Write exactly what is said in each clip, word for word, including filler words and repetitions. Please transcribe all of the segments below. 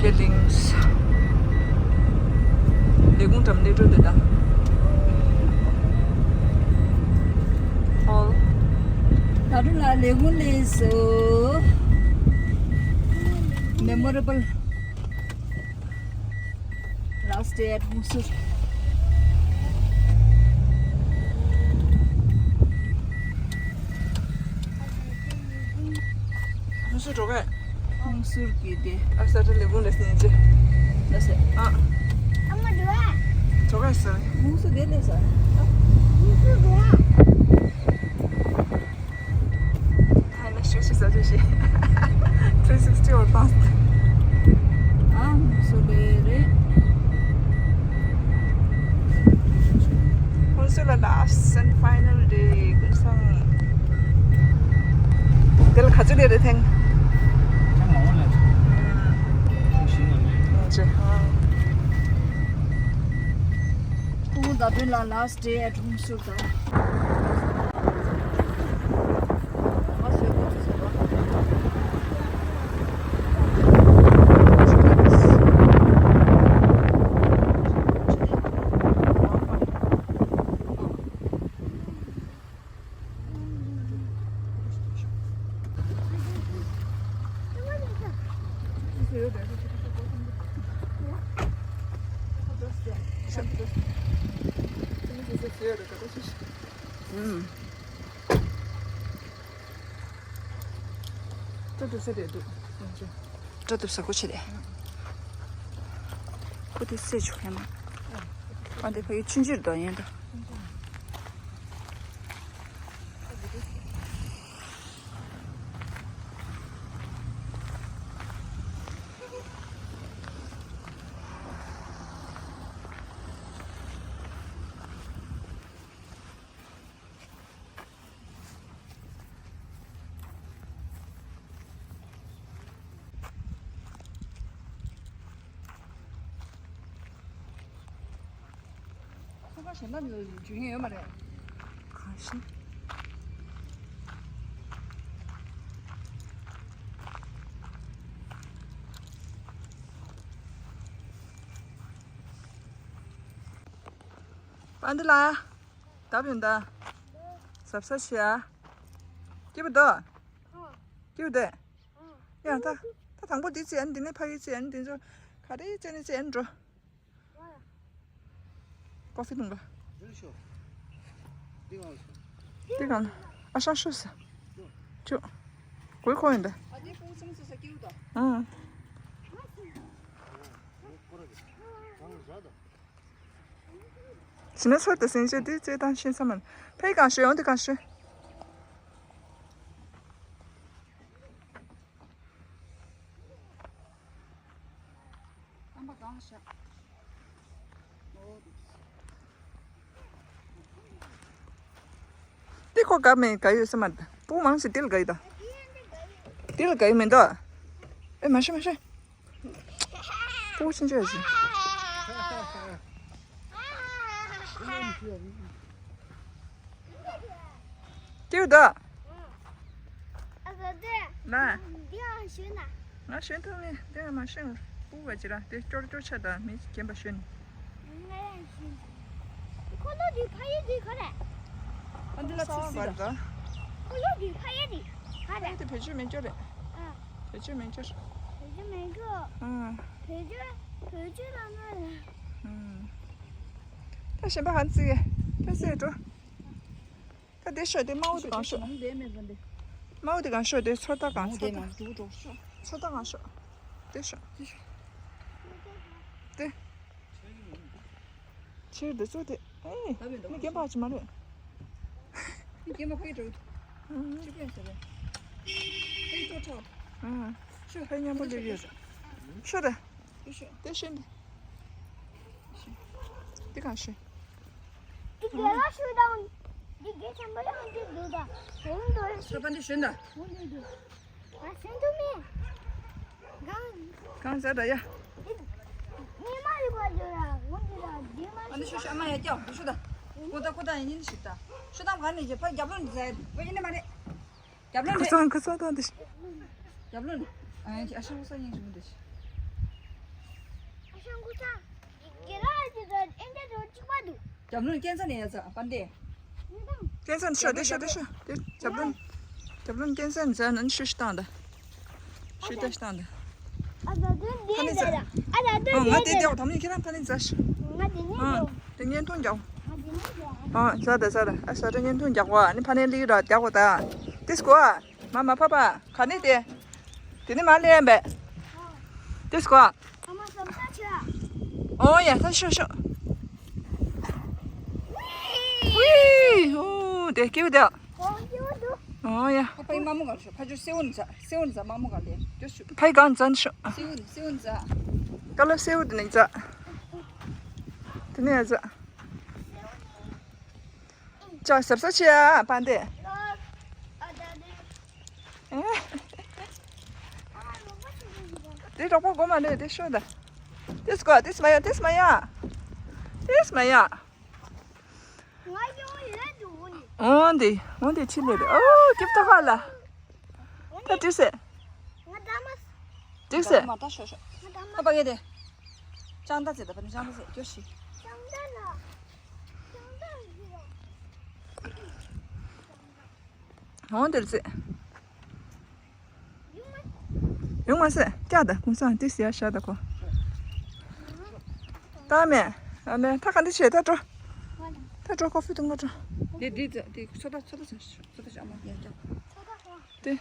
Buildings. ལས་ཁུངས་འགྲམ་སླེབས་འགྲོ་འདོད་ད། Hall. ད་རུང་ལ་ལས་ཁུངས་སླེབས་སོང་། Memorable last day at Hungsur. ཧུན་སུར་འགྲོ་གས། ཧུན་སུར་གྱི་དེ། ཨ་ས་ཏྲ་ལེ་བུང་ལེ་སི་ཉིན་ཅེ། ལ་སེ། ཨ། ཨ་མ་འགྲོ་ཨ། འགྲོ་གས་ས། ཧུན་སུར་དེ་ལེ་ས། ཧུན་སུར་འགྲོ་ཨ། ཐ་ན་ཤུ་ཤུ་ས་ཅེ་ཤེ། Three sixty or fast. ཨ་ཧུན་སུར་དེ་རེད། ཧུན་སུར་ལ་last and final day ཀུན་བཟང་། དེ་ལ་ག་ཚོད་རེད་རེད་ཐེངས། ཐེངས་མང་བོ་ལ། ཐེངས་བཞི་ལ་ལས། ཨོ་ཅེ། ཨ། ཁོང་ད་དུང་ལ་last day at Hungsur ད། སྤྲོ་འདུག་ས་རེད་འདུག་སྤྲོ་འདུག་ས་ཁུ་ཆེ་རེད། ཁུ་དེ་སེ་ཆུ་ཧེ་མ། ཨ་འདི་ཕ་གི་ཆུང་ཆུང་རེད་ད་ཡིན་ད། ཁོ་པ་གཞན་པ་འཇུ་མཁན་ཡོད་མ་རེད། གང་ཤེས། པ་འདི་ལ། ད་བུན་ད། ཟབ་ས་ཤི་ཡ། སྐྱིད་པོ་འདུག་སྐྱིད་པོ་འདུག་ཡ་ད། ད་དང་པོ་འདི་ཙི་ཨན་འདི་ནས་ཕ་གི་ཙི་ཨན་འདི་ཚོ། ག་རེ་ཙི་ནས་ཙི་ཨན་འགྲོ། ཀོ་ཧྥི་འཐུང་ག་འདི་གང་། ཨ་ཤང་ཤུ་ས། ཅུ། གོས་ཁོ་ཡིན་ད། ཨ། ཟི་ན་ཚོར་དུ་ཟིན་བྱས་དེ་རྩེད་སྟངས་ཤེས་ས་མིན། ཕའི་གང་ཤོད་ཡོང་དེ་གང་ཤོད། རྣམ་པ་གང་ཤ། དེ་ཁོ་ག་མེད་ག་ཡོད་ས་མ་རེད། སྤུ་གུ་མང་ཞིག་དེ་ལ་ག་ཡོད་ད། དེ་ལ་ག་ཡོད་མེད་ད། ཨེ་མ་ཤེས་མ་ཤེས། སྤུ་གུ་ཆུང་ཆུང་ཞིག་ཀེའུ་ད། ཨ་ཙི་ཙི། ན། འདི་ཡང་ཞོན་ན། ང་ཞོན་ཐུབ་མེད། དེ་ཡང་མ་ཞོན། སྤུ་གུ་ག་ཅི་ར་དེ་སྐྱོར་སྐྱོར་ཆ་དང་མི་རྒན་པ་ཞོན། ང་ཡང་ཞོན། ཁོ་ལོ་དེ་ཕ་ཡུལ་དེ་ག་རེད། ཨ་འདི་ལ་ཚིག་སི་ད། ཁོ་ལོ་དེ་ཕ་ཡུལ་དེ་ག་རེད། དེ་བེད་སྤྱོད་མེད་སྐྱོར་རེད། ཨ། བེད་སྤྱོད་མེད་སྐྱོར། བེད་སྤྱོད་མེད་སྐྱོར། ཨ། བེད་སྤྱོད་བེད་སྤྱོད་ལ་ན་རེད། ཨ། ད་གཞན་པ་གང་ཚིག་གེ། ད་སེ་འགྲོ། ད་དེ་ཤོད་དེ་དམར་པོ་དེ་གང་ཤོད། དེ་མེད་པ་འདི། དམར་པོ་དེ་གང་ཤོད་དེ་ཚོད་ལྟ་གང་ཚོད་ལྟ། ཚོད་ལྟ་གང་ཤོད། དེ་ཤོད། དེ་ཤོད། དེ། ཕྱིར་དེ་ཚོད་དེ། ཨེ། མི་རྒན་པ་ཅིག་མ་རེད། མི་རྒན་པ་ཕ་གི་འགྲོ། ཨང་། ཅི་ཕན་ཟེར་རེད། ཕ་གི་ཏོ་ཁྲག་ཨང་། ཤོད། ཕ་གི་མཉམ་པོ་སླེབས་ཡོད། ཤོད་རེད། དེ་ཤོད། དེ་ཤོད་འདི། དེ་གང་ཤོད། འདི་རྒན་ལགས་ཤོད་དང་། འདི་རྒན་ཆེན་པོ་ཡང་འདི་འདུག་ད། འོང་འདུག་ཤོད་པ་འདི་ཤོད་ད། འོང་འདུག་འདུག་ང་ཤོད་འདུག་མེད། གང་། གང་ཟེར་ད་ཡ། འདི་ཉི་མ་ཡོད་པ་འདུག་ཡ། འོང་འདུག་ད་འདི་མ་ཨ་ནི་ཤོད་ཤོད། ཨ་མ་ཡ་སྐྱོ་འདི་ཤོད་ད། ཀོ་ད་ཀོ་ད་ཡིན་ནི་ཤོད་ད། ཤོད་དང་ག་ནས་ཀྱི་ཕ་རྒྱབ་ལོ་འདི་ཟེར་ཡ་འདི་ཡིན་ནི་མ་རེད། རྒྱབ་ལོ་ནས། ཁུ་སང་ཁུ་སང་དང་དེ། རྒྱབ་ལོ་ནས། ཨ་ཡང་ཁྱི་ཨ་ཤི་ཧུ་ས་ཡིན་ཞུ་མི་འདུག་ཤི། རྒྱབ་ལོན་སྐྱེལ་ས་ནས་ཡ་ཚ་པན་ཏེ། སྐྱེལ་ས་ནས་ཤོག་དེ་ཤོག་དེ་ཤོག་དེ་ཤོག་དེ་རྒྱབ་ལོན། རྒྱབ་ལོན་སྐྱེལ་ས་ནས་ཟ་ནན་ཤུ་ཤི་བཏང་ད། ཤུ་ཏ་ཤི་བཏང་ད། ཨ་ད་དུང་དེ་ཕ་ནི་ཟ། ཟ་ཨ་ད་དུང་ཨ་ང་དེ་དེ་ཟ་དེ་འོ་དམ་ཡིན་ཁྱེད་རང་ཕ་ནི་ཟ་ཤི། ང་དེ་ནས་ཨ་འགྲོ། དེ་བརྙན་ཐུང་རྒྱག་ང་དེ་ནས་འགྲོ། ཨ་ཟ་ད་ཟ་ད་ཨ་ཟ་ད་བརྙན་ཐུང་རྒྱག་གོ་ཨ་ནི་ཕ་ནི་ལི་ར་རྒྱག་གོ་ད། དེ་སྐོ་ཨ། མ་མ་ཕ་ཕ། ག་ནས་དེ། དེ་ནས་མ་ལེན་པས། དེ་སྐོ། ཨ་མ་ཟམ་ས་ཆ། ཨོ་ཡ་ད་ཤོ་ཤོ། ཝི། ཨོ་དེ་སྐྱིད་པོ་དེ། ཨོ་སྐྱིད་པོ་འདུག་ཨོ་ཡ། ཕ་ཕ་ཡི་མ་མོ་ག་ཤོ་ཕ་ཇོ་སེ་འོ་ནི་ཟ་སེ་འོ་ནི་ཟ་མ་མོ་ག་ལེ་ཇོ་ཤོ། ཕ་ཡི་གང་ཟ་ནི་ཤོ། སེ་འོ་ནི་སེ་འོ་ནི་ཟ། ཀ་ལ་སེ་འོ་དེ་ནས་ཟ། དེ་ནས་ཟ། ཅག་ཟབ་ས་ཆེ་ཨ་པན་ཏེ། དེ་གྲོགས་པོ་གོ་མ་ནས་དེ་ཤོད་ད། དེ་སྐོ་དེ་མ་ཡ་དེ་མ་ཡ། དེ་མ་ཡ། འོན་ཏེ་འོན་ཏེ་ཕྱི་ལས་རེད་ཨོ་ཀིབ་ཏོ་ཧ་ལ། ད་དེ་སེ། དེ་སེ། ད་པ་གེ་དེ། ཅང་ད་ཚེ་ད་པ་ནི་ཅང་ད་ཚེ་ཀྱོ་ཤི། འོང་དེར་ཚེ། ཡོང་མ་སེ་སྐྱག་ད་གུང་སང་དེ་སེ་ཡ་ཤ་ད་ཁོ། ད་མེ། ཨ་མེ་ད་ག་འདི་བྱེད་ད་འགྲོ། ད་འགྲོ་ཀོ་ཧྥི་འཐུང་ག་འགྲོ། དེ་དེ་དེ་ཚོ་ད་ཚོ་ད་ཚོ་ད་ཨ་མ་ཡ་ཀྱག་དེ།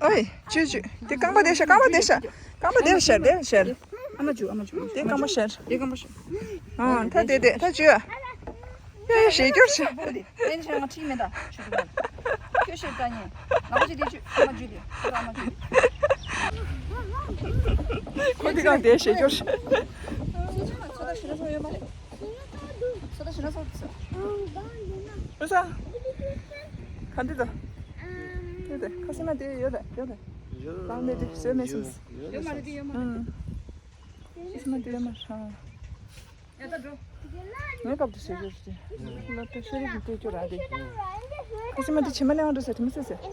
ཨོའི། ཅུ་ཅུ། དེ་རྐང་པ་བསྡད་ཤག་རྐང་པ་བསྡད་ཤག་རྐང་པ་བསྡད་ཤག་བསྡད་ཤག་ཨ་མ་ཅུ་ཨ་མ་ཅུ། དེ་རྐང་པ་ཤག་དེ་རྐང་པ་ཤག་ཨ་ད་དེ་དེ་ད་ཅུ། ཡ་ཡ་ཞེས་སྐྱོར་ཤག་དེ་ནི་ང་ཁྲིད་མེད་ད་ཆུ་ཚོད་ཁྱོད་ཤེས་ད་ཉེ། ང་ཁོ་ཅི་དེ་ཅུ་ཨ་མ་ཅུ་དེ་ཨ་མ་ཅུ་དེ། ཁོ་དེ་གང་བསྡད་ཞེས་སྐྱོར་ཤག་ཚོད་ད་ཞིག་ན་སོང་ཡོད་མ་རེད། ཚོད་ད་ཞིག་ན་སོང་དུས། ཨུ་ས། ག་འདི་དང་། དེ་དེ་ཁ་སེ་མ་དེ་ཡོད་རེད་ཡོད་རེད། ལང་མེད་དེ་བཟོས་མེད་སེམས། ཡོད་མ་རེད་དེ་ཡོད་མ་རེད། ཁ་སེ་མ་དེ་ཡོད་མ་རེད། ཡ་ད་འགྲོ། ངའི་སྐབས་དུ་བཟོས་རྒྱུ་རེད། ལོ་ཏོ་ཤོ་རིག་གི་སྟོད་སྐྱོ་ར་དེ། ཁ་སེ་མ་དེ་ཕྱི་མ་ནས་ཨང་འགྲོ་ཟེར་དེ་མི་ཟེར་ཟེར། ཕྱི་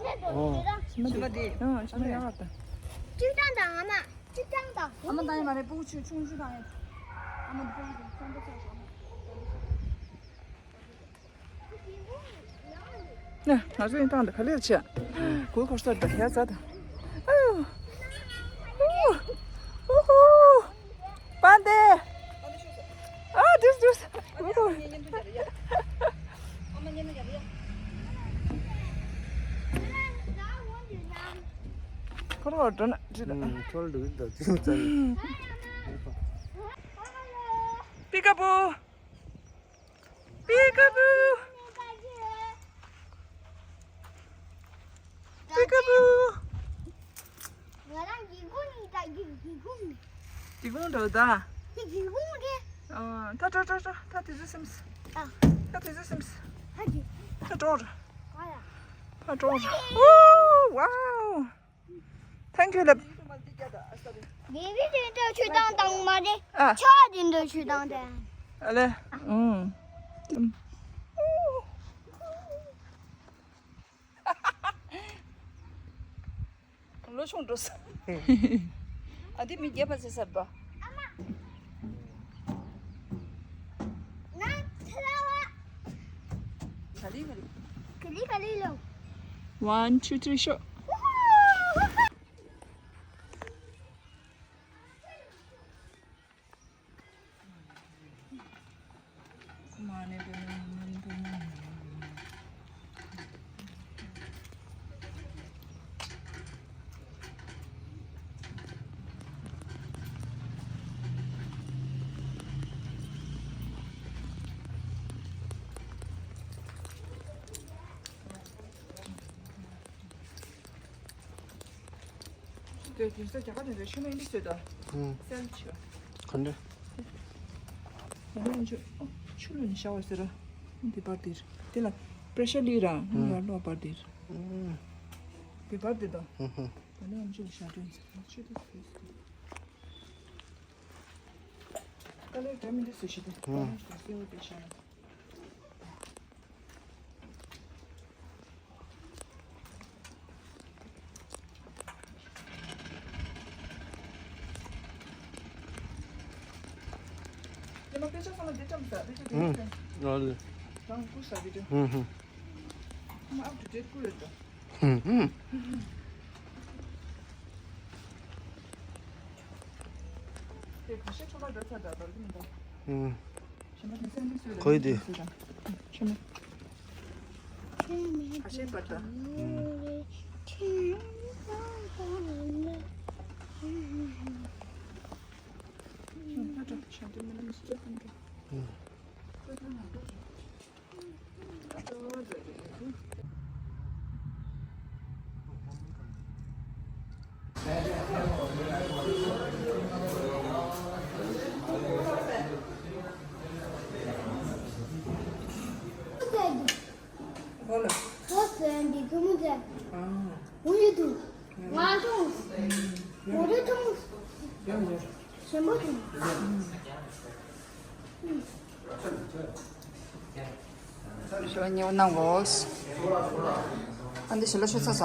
མ་དེ། ཨང་ཕྱི་མ་ཡག་ད། ཅིག་ཀྲང་དང་ཨ་མ། ཅིག་ཀྲང་དང་། ཨ་མ་དང་ཡ་མ་རེད་སྤུ་གུ་ཆུང་ཆུང་ཆུང་དང་ཡ། ཨ་མ་དེ་སྤུ་གུ་ཆུང་ཆུང་ཆུང་། ང་ཚོ་ཡིན་སྟངས་འདི་ག་ལེར་བྱས། གོས་འཁོར་ས་འདི་ཡ་ཛ་དང་། ཨ་ཡོ། ཨུ། ཨུ་ཧུ། པན་ཏེ། ཨ་དུས་དུས། ཨུ་ཧུ། ཁོ་རང་འགྲོ་ན་འགྲིག་ད། ཁོ་རང་འགྲོ་གི་འདུག་ཅིང་ཙང་། པི་ཀ་པུ། པི་ཀ་པུ། པི་ཀ་པུ། ང་རང་སྒེའུ་ཁུང་ནས་ད་སྒེའུ་ཁུང་ནས། སྒེའུ་ཁུང་འགྲོ་ད། དེ་སྒེའུ་ཁུང་རེད། ཨ། ད་ད་ད་ད་ད་དེ་ཚོ་སེམས། ཨ། ད་དེ་ཚོ་སེམས། ད་དེ། ད་འགྲོ་ར། ཨ་ཡ། ད་འགྲོ་ར། ཨོ། ཝའོ། Thank you ལབ། དེ་བི་དེ་འདྲ་ཆུ་དང་དང་མ་རེད། ཨ། ཆ་དེ་འདྲ་ཆུ་དང་དང་། ཨ་ལེ། ཨུམ། ལོ་ཆུང་འགྲོ་ས། ཨ་དེ་མི་རྒྱས་པ་ཟེར་ས་རེད་པ། ག་ལེ་ག་ལེ། ག་ལེ་ག་ལེ་ལོ། One, two, three, show. དེ་དེང་སང་རྒྱ་གར་དེ་འདྲ་ཤི་མ་ཡིན་འདི་ཟེར་ད། ཧུམ། སེལ་ཆེ། ག་འདྲ། ད་ནི་ང་ཚོ་ཨོ་ཆུ་ལོན་ནས་བཞག་པ་ཟེར་ར། འདི་པར་འདིར། དེ་ལ་པྲེ་ཤར་ལི་ར་ཧུམ། ཡར་ལོག་པར་འདིར། ཧུམ། འདི་པར་འདི་དང་། ཧུམ་ཧུམ། ད་ནི་ང་ཚོ་ལ་བཞག་དོན་ཟེར་ཆུ་དེ་ཟེར། ཀ་ལེར་འདྲ་མི་འདི་ཟེར་ཞིག་དང་། ཧུམ། ཀ་ལེར་དང་སེ་བ་དེ་བཞག་ན། 嗯， ཨུམ། ཨ་ལེ། ཨུམ་ཧུམ། ཨུམ་ཧུམ། ཨུམ། ཁོའི་དེ། ཞོ་ཉེ་བོ་གནང་གོ། ཨ་འདི་ཞི་ལ་ཤོ་ཚ་ས།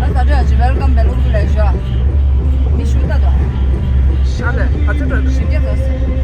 ཨ་ད་དྲ་ཅི་welcome back ལུག་ལ་ཞོ། མི་ཞུ་ད་དོ། ཨ་ལེ་ཨ་ཙི་ད་དོ། ཞིབ་རྒྱས་ད་སོ།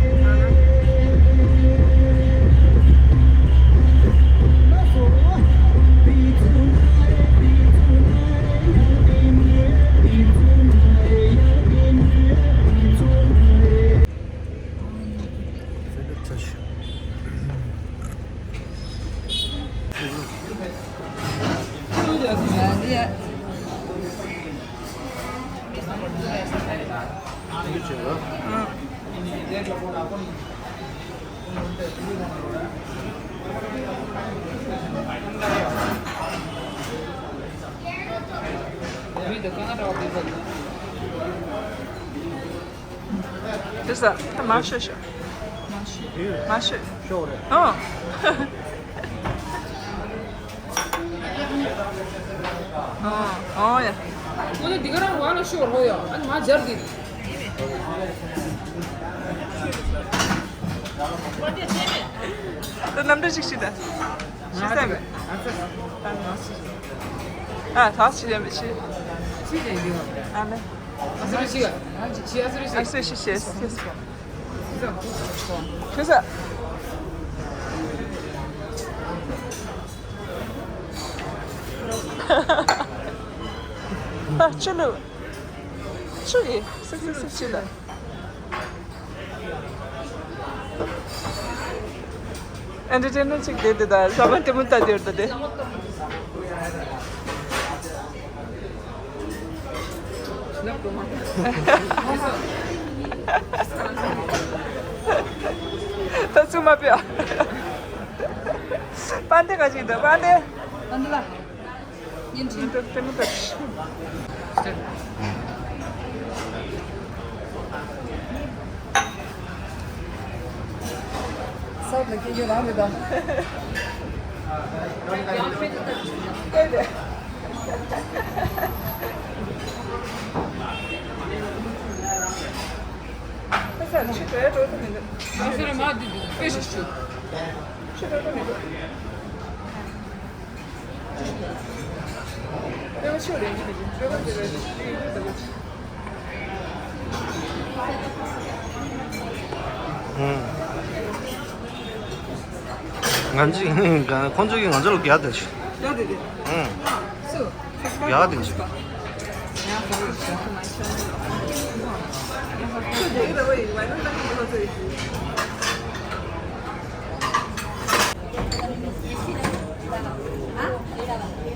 དེ་ས་ད་མ་ཤོད་ཤོད། མ་ཤོད། མ་ཤོད། ཤོད་རེད། ཨོ། ཨོ། ཨོ་ཡ། ཁོ་ཚོ་འདི་ག་རང་བ་ལ་ཤོད་རོགས་ཡ། ཨ་ནི་མ་སྦྱར་གི། ད་རྣམ་འགྲེལ་ཞིག་ཞུས་ད། ཞུས་ས་མེད། ཨ་ད་ཞུས་ཡ་མེད་ཞུས། ཞུས་ཡ་ཡོད། ཨ་ནི། ཨ་སི་རི་ཞིག་ཨ་ཅི་ཨ་སི་རི་ཞིག་ཨ་སི་རི་ཞིག་ཞུས་ཞུས། ཞུས་ས། ཨ་ཆུ་ལུ། ཆུ་ཡི་སི་སི་སི་ཆུ་ལ། ཨེན་ཊར་ཊེན་མེན་ཊི་ཅིག་དེ་དེ་ད་ཟ་མ་དེ་མོ་ལྟ་དེར་ད་དེ། ད་ཚུ་མ་པེ། པན་དེ་ག་ཅིག་ད་པན་དེ། པན་དེ་ལ། བརྙན་འཕྲིན་དུ་དེ་མི་དག་ས་ལ་སྐྱེ་རྒྱུ་རང་རེད་ད། ཡང་ཕན་ཐོགས་ད། ཁ་ས་ལ་ཤི་དོའི་འགྲོ་དུ་མི་འདུག་ང་ཚོ་ར་མ་འདི་འདུག་དཔེ་ཞིག་ཞུ། ཤི་དོའི་འགྲོ་མི་འདུག་ང་ཚོས་ཁོང་ཚོས་ང་ཚོ་ལ་རྒྱག་དེ་ཞུ། རྒྱག་དེ་དེ། སུ། རྒྱག་དེ་ཞུ།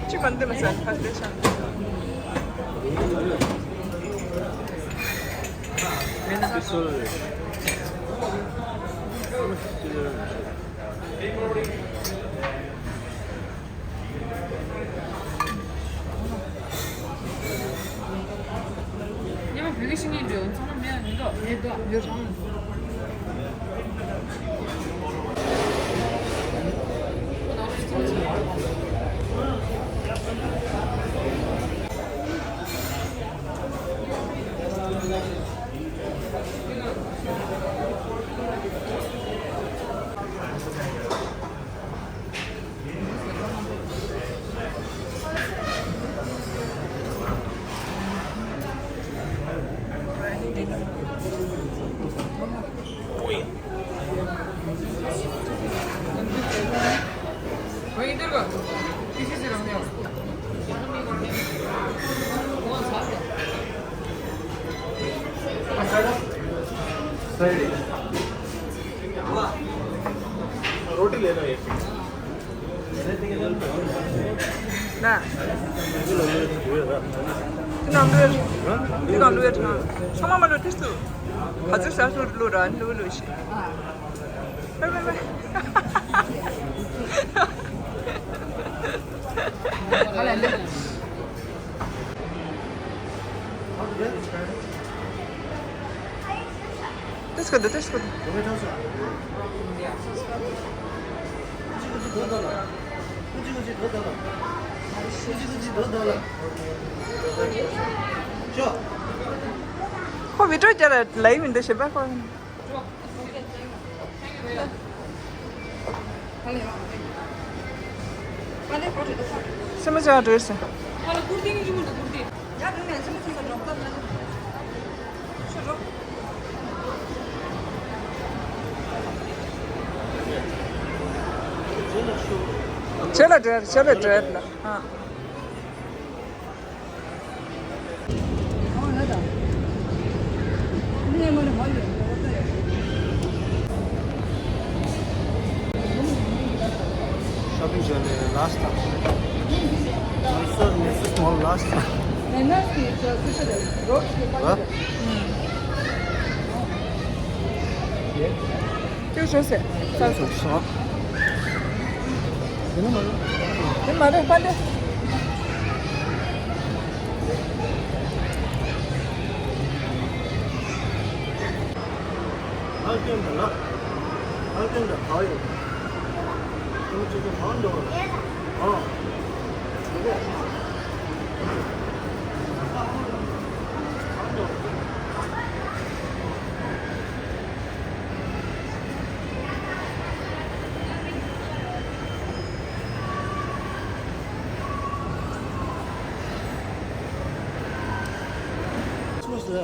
ཅི་གང་དེ་མ་ཟད་ཕ་དེ་ཤང་། ཉི་མ་བོད་སྐད་ཤེས་མཁན་འདྲ་ཚང་མ་མེད་མི་འདུག་མེད་འདུག་ཡོད་རང་། रोटी ले लो एक। ना। तिनीहरू लुएर, तिनीहरू लुएर छ। छमा मैले त्यस्तो। हजुर, सासु लुएर, लु, लु, सी। By, by, by. त्यसको दे, त्यसको दे। ཁོ་བི་ཌིའོ་རྒྱག་ལ་ལའི་མིན་འདི་ཞེས་པ་ཁོ། སེམས་ཅན་འགྲོ་ཟེར། ཆེ་ལ་འགྲོ་ཆེ་ལ་འགྲོ་ལ། ཨ། Shopping journey last time. Mall last time. Huh? ཅིག་ཞོག་ཟེར། ས་སོ་སོ། དེ་མ་རེད་པ་འདི། ཨ་ཀྱེ་འདི་ལ། ཨ་ཀྱེ་འདི་ག་ཡོད། ཁྱོད་ཚོ་མང་འདུག་ཨ། དེ་ག Who's the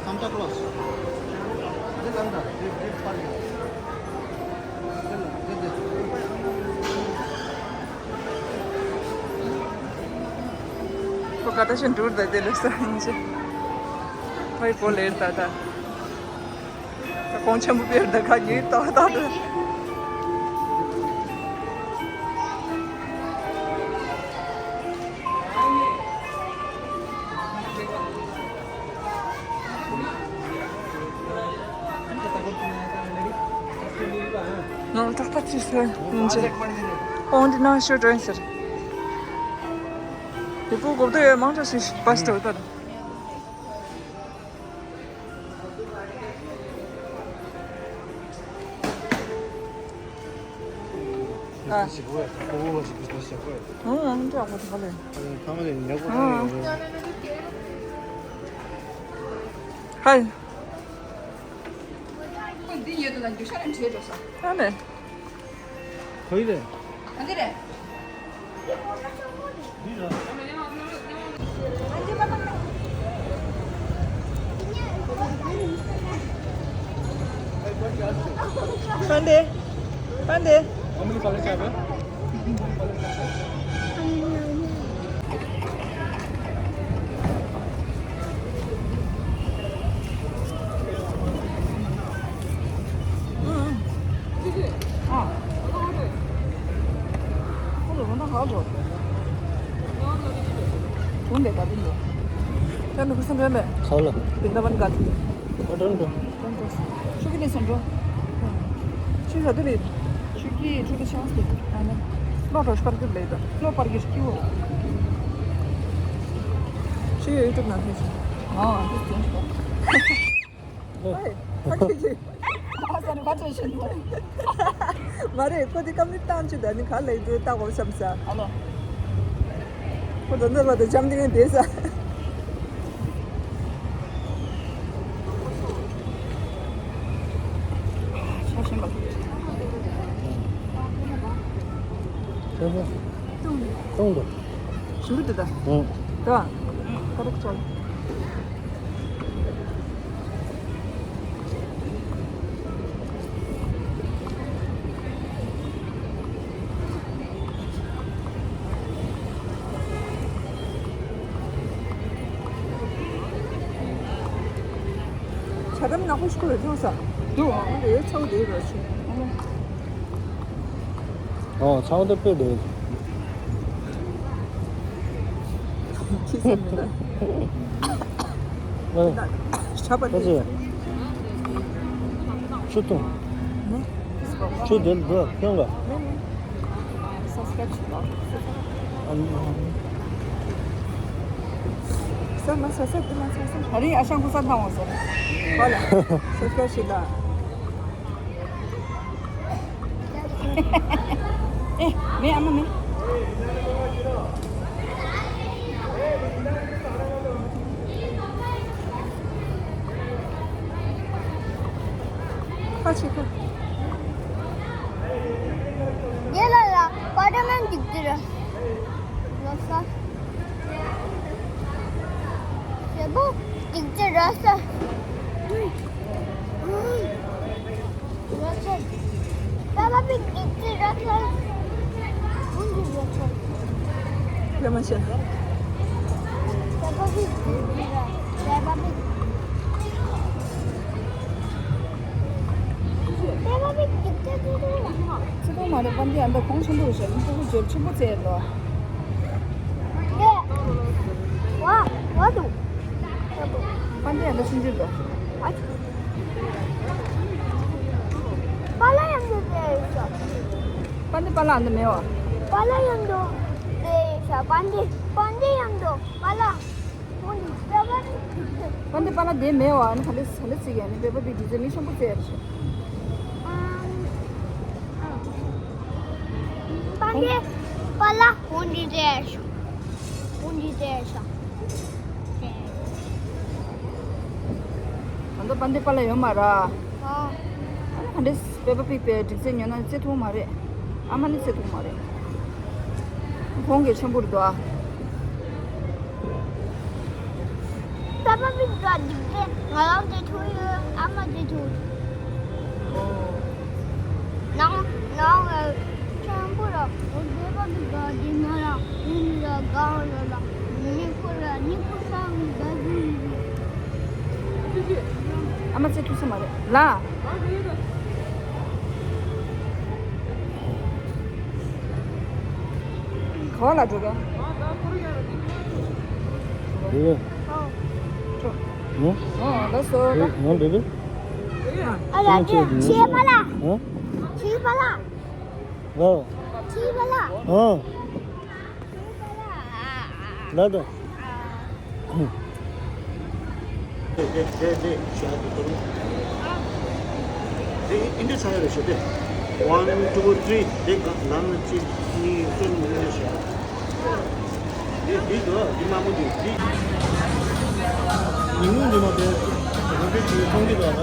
Santa Claus? Is it Santa? Did, did party? ཁོ་ཀ་ཏ་ཤན་ཊུར་ད་དེ་ལོ་ས་ཡིན་ཅི། ཕའི་པོ་ལེར་ད་ད། ད་གོང་ཆེན་པོ་པེར་ད་ཁ་གི་ཏོག་ཏོག་ཏོག་ང་ཏག་ཏག་ཅིག་ཟེར་ཡིན་ཅི། ཨོང་འདི་ན་ཤོ་ཏྲོན་ཟེར། དེ་པོ་གོ་བདེ་ཡོད་མང་ཆོག་ཞིག་པ་སི་ཏོ་ད། ཨ། ཨང་ཨང་འདྲ་བོ་ད་ལེ། ཧའི། འདི་ཡོད་དུ་ན་རྒྱུ་ཤ་རེ་བྲིས་འགྲོ་ས། ཨ་ནེ། ག་ཡི་རེད། ག་འདི་རེད། འདི་ར། པན་ཌེ། པན་ཌེ། ཆུ་ཁྱི་ནས་སོང་འགྲོ། ཆུ་ཡོད་དུ་རེད། ཆུ་ཁྱི་ཆུ་དུ་ཆང་སྟེ། ཨ་ནི། ལོ་གྲོ་ཤ་པར་གྱུར་ལེ་དུ། ལོ་པར་གྱུར་སྐྱིའོ། ཆུ་ཡོད་ཡུ་ཊུབ་ནང་ཐོན་ཤིང་། ཨ་དེ་སྟོན་ཤོག་ཨེ། ཨ་ས་རུ་ཁ་ཆེ་ཤིང་། མ་རེད། ཁོ་དེ་ཀམ་ནི་བཏང་ཆུ་ད་ནི་ག་ལེ་དུ་ལྟ་གོ་བསམ་ས། ཨ་ལོ། ཁོ་ད་ནོར་བ་དུ་འཇམ་དེ་ངན་དེ་ས། ཆ་ཤེས་པ། ཆ་ཤེས། ཏོང་ཏོ། ཞིམ་པོ་འདུག་ད། ཨང་། ད། ཀ་རུག་ཅོལ། ཁ་དམ་ནག་པོ་ཞིག་ཁུར་ཐོངས་ས། འདུག་ཨ་རེ་ཚ་བོ་དེ་རོ་ཆེ། ཨོ་ཚ་བོ་དེ་དཔེ་དེ། ཁྱི་སེམས་མི་འདུག་ཨ་ཆ་པ་ཁ་ཅི། དེ། ཆུ་འཐུང་། ནེ། ཆུ་དེ་འདུག་ཁྱོད་ལ། ནེ་ནེ། སབ་སི་ཀ་རེབ་བྱེད་རོགས། ཨ་ནི། ས་མ་ས་ས་དེ་མ་ས་ས། ཨ་རི་ཨ་ཞང་ཁུ་ས་དང་བ་ས། ཧོ་ལ། སབ་སི་ཀ་རེབ་བྱེད་ད། ཨེ། མེད་ཨ་མ་མེད། ཁ་ཕྱེ་ཁ། ཡེ་ལ་ལ་པ་ཏྲ་མན་འཇིགས་ཏེ་ར། ལོ་ས། ཞེ་པོ་འཇིགས་ཏེ་ར་ས། ར་ས། པ་པ་པི་འཇིགས་ཏེ་ར་ས། ཀུན་གྱི་ར་ས། ལ་མ་ཤ། པ་པ་པི་འཇིགས་ཏེ་ར། པ་པ་པི། ཚེ་ཐོག་མ་རེད། པ་འདི་ཨ་མདའ་གོང་ཆེན་པོ་རེད་ཤག་ཕྲུ་གུ་འཇོར་ཆེན་པོ་བཙལ་འདུག་པ་འདི་ཨ་མདའ་ཆུང་ཆུང་འདུག་པ་ལ་ཡང་འདུག་པ་འདི་པ་ལ་ཨ་མདའ་མེད་བ། པ་ལ་ཡང་འདུག་པ་འདི་པ་འདི་ཡང་འདུག་པ་ལ། པ་འདི་པ་ལ་དེ་མེད་བ། ཨ་ནི་ག་འདྲ་ག་འདྲ་ཅིག་ཡ་ནི་པེ་པ་པི་དུས་ཚོད་མི་ཆེན་པོ་བཙལ་རེད། པ་འདི་པ་ལ་ཧོན་འདི་བཙལ་ཤོག་ཧོན་འདི་བཙལ་ཤོག་ད་ལྟ་པ་འདི་པ་ལ་ཡོད་མ་ར། ཨ་ནི་ག་འདྲ་པེ་པ་པི་པའི་སྒྲིག་ཚད་ཉོ་ན་བཙལ་ཐུབ་མ་རེད། ཨ་མ་ནི་བཙལ་ཐུབ་མ་རེད། གོང་གི་ཆེན་པོ་རེད་དོ། པེ་པ་པི་འདྲ་འདུག་སྟེ། ང་རང་དེ་ཐུག་ཡོད། ཨ་མ་དེ་ཐུག་ནང་ནང་ཆེན་པོ་ར། པེ་པ་པི་འདྲ་འདི་ང་རང་ཡིན་ལ་གང་ལ་ལ་ནི་ཁོ་ར་ནི་ཁོ་སང་འདྲ་འདུག་ཨ་མ་བཙལ་ཐུབ་ས་མ་རེད་ལ། ག་བ་ལ་འགྲོ་ག་འགྲོ་ག་ཨོ། ཨོ། ཨོ། ལགས་སོ། ཨོ། འགྲོ་ག་ཨ་ལ་ཅི་ཅི་པ་ལ། ཨོ། ཅི་པ་ལ། ཨོ། ཅི་པ་ལ། ཨོ། ཅི་པ་ལ། ལགས་སོ། དེ་དེ་དེ་དེ་ཞག་དེ་དུ་རུ། དེ་ཨིན་དྲ་ཆ་ཡོད་རེད་ཤག་དེ། One, two, three. དེ་ག་ལམ་གཅིག་གཉིས་གསུམ་ཨིན་དྲ་ཆ། དེ་དེ་དུ་དེ་དམར་མོ་དེ་དེ། ཉིན་མོ་ཉི་མ་དེ་ང་ཚོའི་ཁྱིམ་ཚང་གི་དུ་ཨ།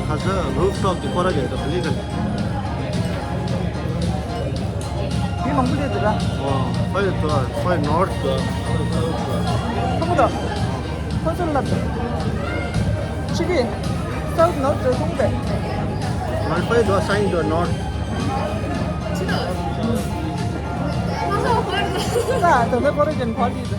ཁ་ས་རུབ་ཊོབ་གི་སྐོར་ར་རྒྱག་ཏོ་ལི་ཁ། མི་མང་པོ་སླེབས་འདུག་ར། ཨོ། ཕ་ཡི་ཏོ་ཕ་ཡི་ནོར་ཐུ་ཐུ་ཁོ་མོ་དང་ཁོ་ཚོ་ལ་ཕྱི་གི་སའུ་ཐུ་ནོར་ཐུ་ཐུ་ཐུ་ང་ཕ་ཡི་ཏོ་སའིན་ཏོ་ནོར་ཐུ། ད་ད་ད་ཁོ་ར་ཅན་ཕ་ལི་ད།